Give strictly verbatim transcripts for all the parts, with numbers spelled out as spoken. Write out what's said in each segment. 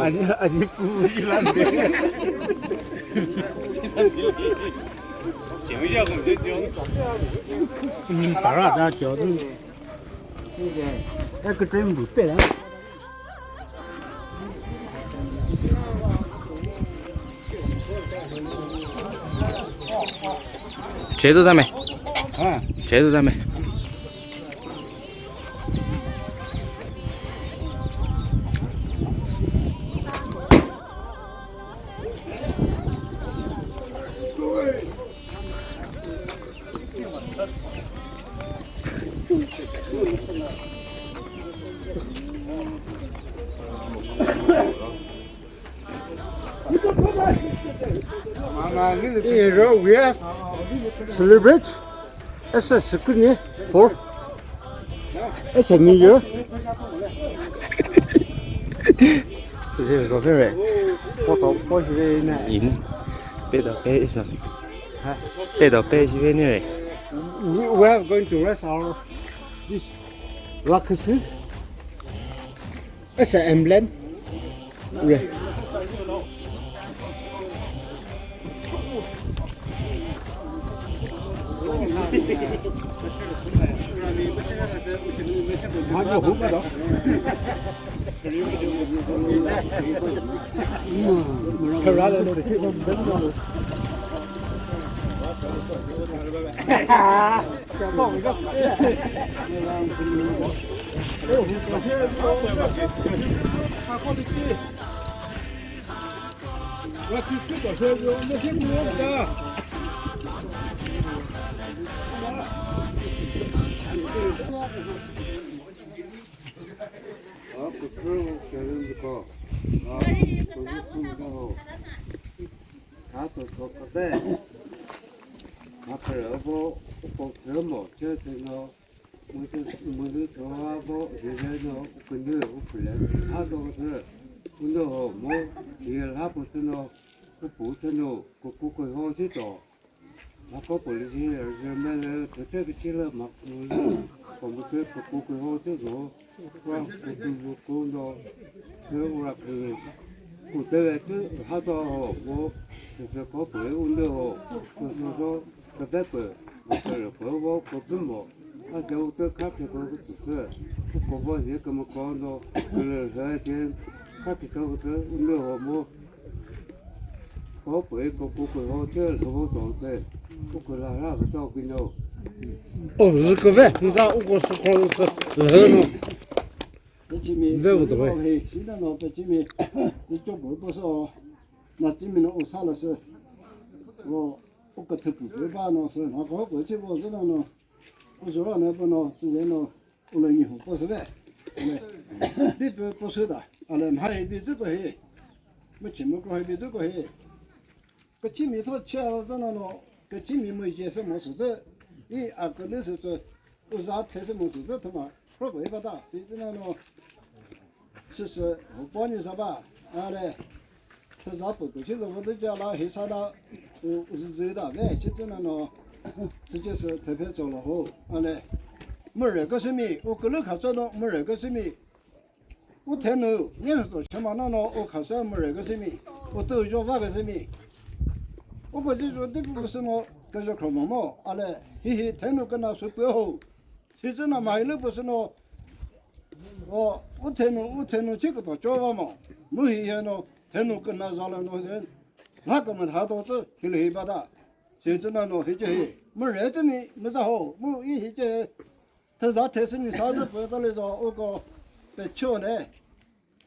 Ani, ani pu ji lan de. Ni para da jo du. Ek train bu pe la. Che tu dame. Ha. Che tu dame. Here we have celebrate as a screen for as a New Year. This is the very photo positive in. Better pay is not. Better pay is very. We, we are going to rest our this Rakasi as an emblem. Yeah. Mülü thüva vo, jüjü no, ukünü, ufülü, a do küsü, uno ho, mo, hi lha pütsü no, upu thüno, kuku küho jito. Mako polisi, rüzümele, kütü küchilü, ma, komikü, kuku küho jito, wa, kuku, kuku no, sü ura kü, kutele tsü, ha do ho, mo, küsü ko pü, uno ho, küsü so, Küvepü, mükürüpü vo küpümo, a zewutü kha khepü kütsüsü, uko vo zi kümüko no külürhü chin, kha khito kütsü ünü ho mu, ko pü ko ku pü ho chü lhüvo tongse, uküla ra küto kino. O, zü küve, nza uko sü ko sü lhü no. Pechimi, Ve uto ve. He, sina no pechimi, zi chopu poso, na chimi no usala sü, o, Uküthüpü pü ba no sü, na ko ko chi bo zü no no. Uzura ne pü no, sü ze no, ule nyi hu po sü ve. Bi pü po sü da. Ale mha hi bi zü ko hi. Mü chi mü ko hi bi zü ko hi. Küchimi tho che zü no no. Küchimi mü je sü mo sü zü. I a kü lü sü zü. Uza the sü mo sü zü thüma. Pro ko hi ba da. Si zü no no. Süsü, uponi saba, ale, süza pü küchi lo vüdü jala, hisana, u, züzü da, ve, chitüna no, süce sü, tepe zolo ho, ale, mürü küsümi, u külü khaso no, mürü küsümi, u thenu, nyeso, chemana no, u khaso mürü küsümi, u tü jo va küsümi, u küchi jo dip küsü no, küjo khromo mo, ale, hihi, thenu küna sü pü ho. Sitsüna mailü püsüno, o, u thenu, u thenu chiküto chova mo. Mu hi heno, thenu küna zalano he, la kümütha to tsü, hilü hi bata. Sitsüna no hiche hi, mürütümi, müza ho, mu i hiche, thüza thesümi sazü pütalizo, uko, pechone.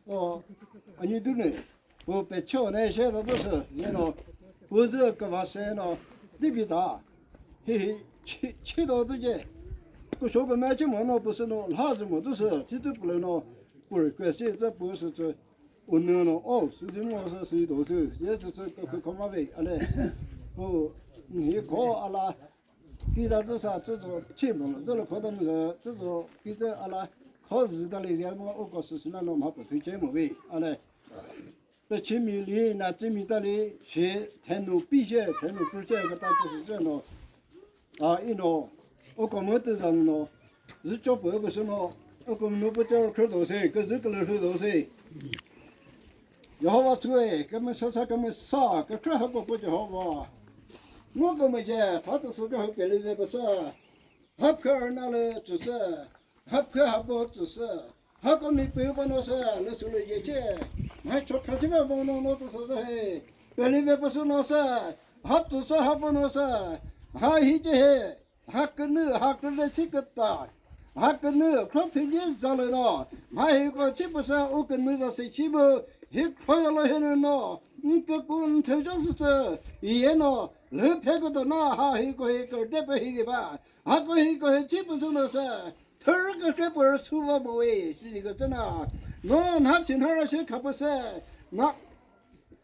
O, ani dünü, pu pecho ne she da dusü, yeno, pu zü küva se no, dibi da. Hi hi, chi, chi do dü je. Ku sho küme chi mo no pu sü no, lha zü mo dusü, chi zü pu le no, pu request zü pu sü zü, u nü no, o, sü zü mo sü, sü do sü, ye sü sü, kü, kü, koma ve, ale. Pu, ni ko ala, Kita tsü sa tsü zo chi mo lo, zü lo kho ta mu zü, tsü zo ki tsü ala kho zü ta le zia mo, uko sü sina no mha pü thü che mo ve, ale. Ta chi mi li, na chi mi ta li, shi thenu pi she, thenu pü she, ka ta tsü sü tsü no. A, i no, uko mütü zanu no, zü cho pü küsü no, uko münü pü cho khrü do se, küzü külü khrü do se. Jehova thue, kümüsa sa kümüsa, kükre hako pü Jehova. Ngo kümüce, thatü sü kü hüpeli ve küsa. Hapkha arna lü tüsü, hapkha hapo tüsü, hako mi pü bono sü, lü sülü yeche. Ma chokha chima bono no tüsü he. Peli ve püsü no sü, ha tüsü hapo no sü, ha hiche he. Ha künü, ha künü si küta. Ha künü, kro thüji zalü no. Ma hiko chi püsü u künü za si chi bu, hi kro yolo he lü no. Nküku nthüjo süsü, iye no. Lü phe küto na, ha hiko hiko de pü hi ba. Hako hiko he chi püsü no sü, thürü kükre pü rüsu va bu we, si kü tsü na. No, na chi na ra shi kha püsü, na,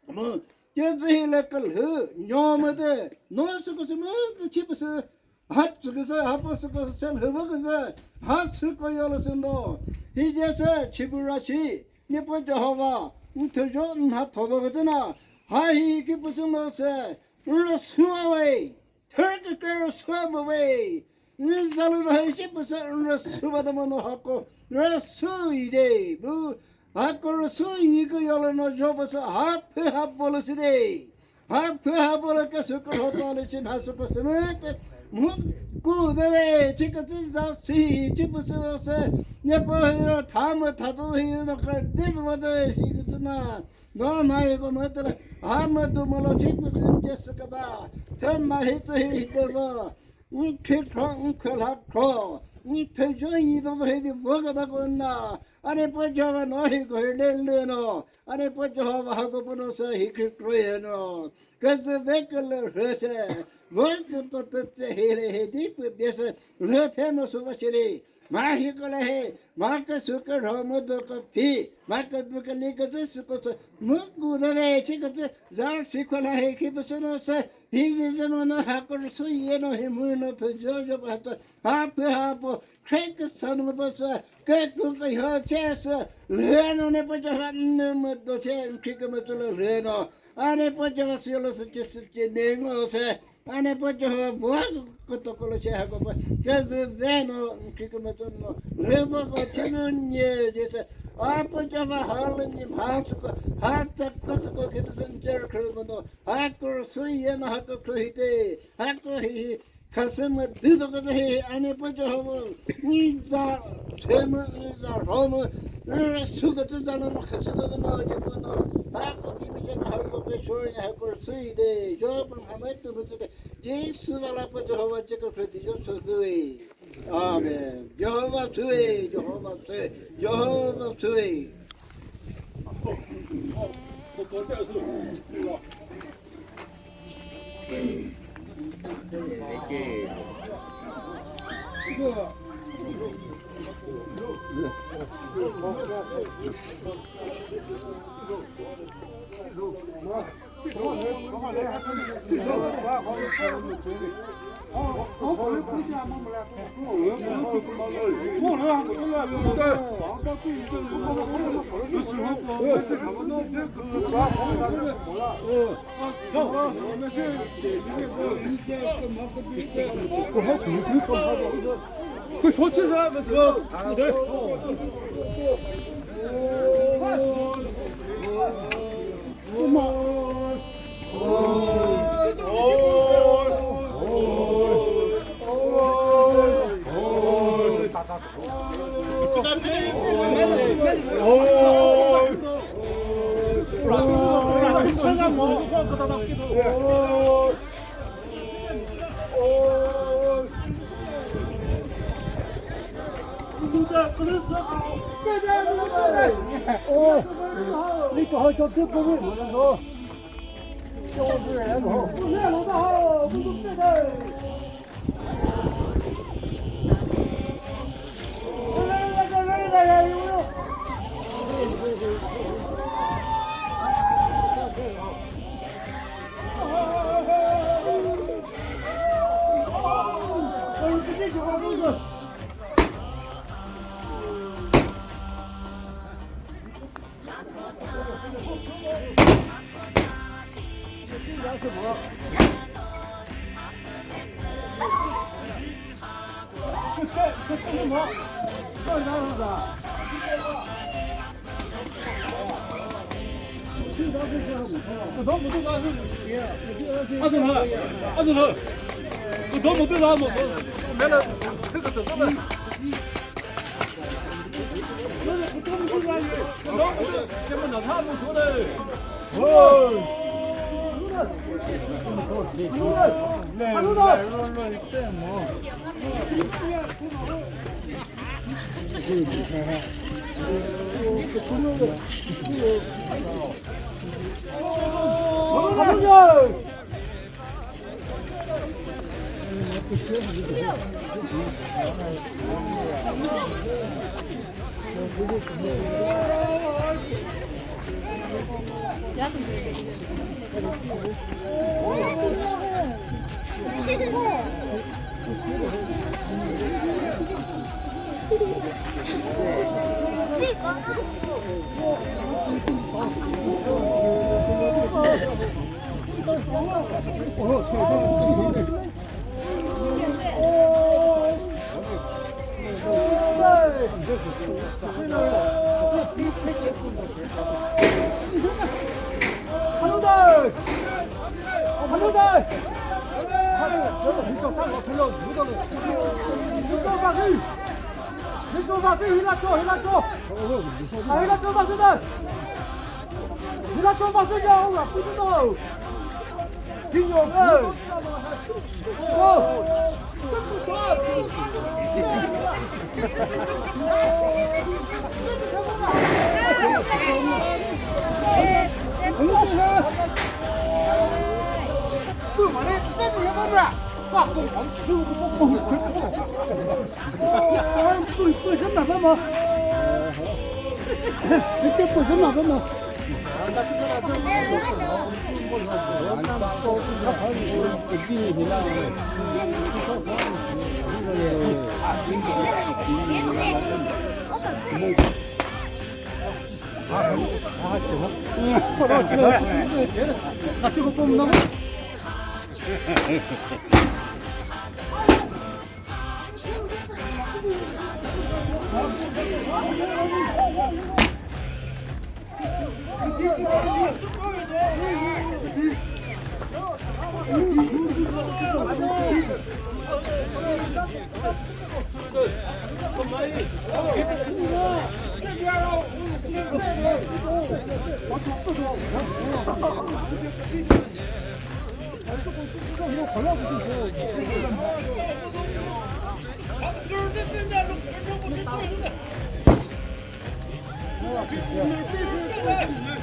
mu, che zü hi le külhü, nyo mü de, no sü küsü mü de chi püsü, ha sü küsü, ha püsü küsü, sel hü va küsü, ha sü ko yo lü sü ndo. Hi je sü, chi pü ra shi, ni pü Jehova, nthüjo, nha thodo kütsü na, ha hi ki püsü no sü, nrüsu va we. Thürkükre rüsu mü we. Nizalü no hüshi püsü rüsu ba damo no hako. Rüsu ide. Bu hako rüsu yi kü yolo no jo püsü ha pü ha bolu side. Ha pü ha bolu ka sü kürho to le chim ha sü püsü mü te. Mu ku de we. Chi kütsü za si. Chi püsü za se. Ne pü hiro tha mü tha to hiro no ka de mü va de si kütsü na. No ma yi ko mü tüla, ha mü du molo chi püsü che sü kaba. Thüm ma hi tu hi hi de vo. Nkhri kro, nkhü la kro. Nthüjo yi do do hi di vo kaba ko na. Ani pü Jehova no hi ko hi le le no. Ani pü Jehova ha ko pü no sü hi khri kro ye no. Küzü ve kü lü rhü se. Vo kü to tü tse hi le hi di pü bie sü. Rhü phe mo sü va shi ri. Ma hi ko la he, ma ka sü ka rho mo do ka phi, ma ka du ka li ka zü sü ko sü, mu ku da ve chi ka zü, za si ko la he ki püsü no sü, hi zi zi mo no ha ko sü ye no hi mu no tü jo jo pa to, ha pü ha po, kre ka sa no pa sü, ka ku ka ho che sü, le no ne pa jo ha ne mo do che, kri ka mo to le no, a ne pa jo ha si lo sü che sü che ne ngo sü. Ani pü Jehova vua kutokolo che hako pü, kezü ve no, kiküme tun no, revo ko chenu nye jese, a pü Jehova halü ni mha suko, ha tsako suko, kipsen jer khrü no, ha kur su ye no ha ko khrü hite, ha ko hi hi, khasü mü dü do ko hi, ani pü Jehova, nza, chemü, nza, romu, suko tu zalo no, khasü do no, ni pü no, ha ko kimi je no, ha ko ke shor ni, ha ko su ide, jo pü ha mü tu pü su de, Jisu za la pü Jehova che ko khrü di jo chüsü dui. Amen. Jehova thui, Jehova thui, Jehova thui.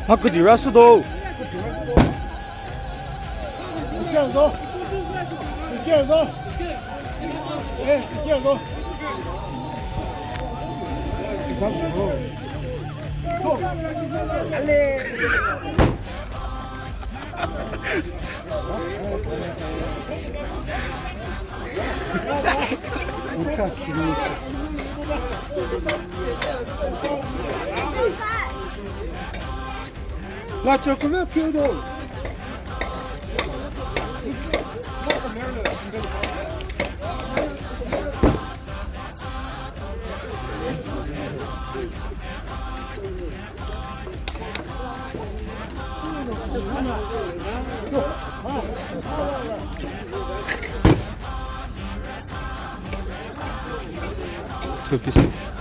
Ha, küdi ra sü do. La çakula pido. Two piece.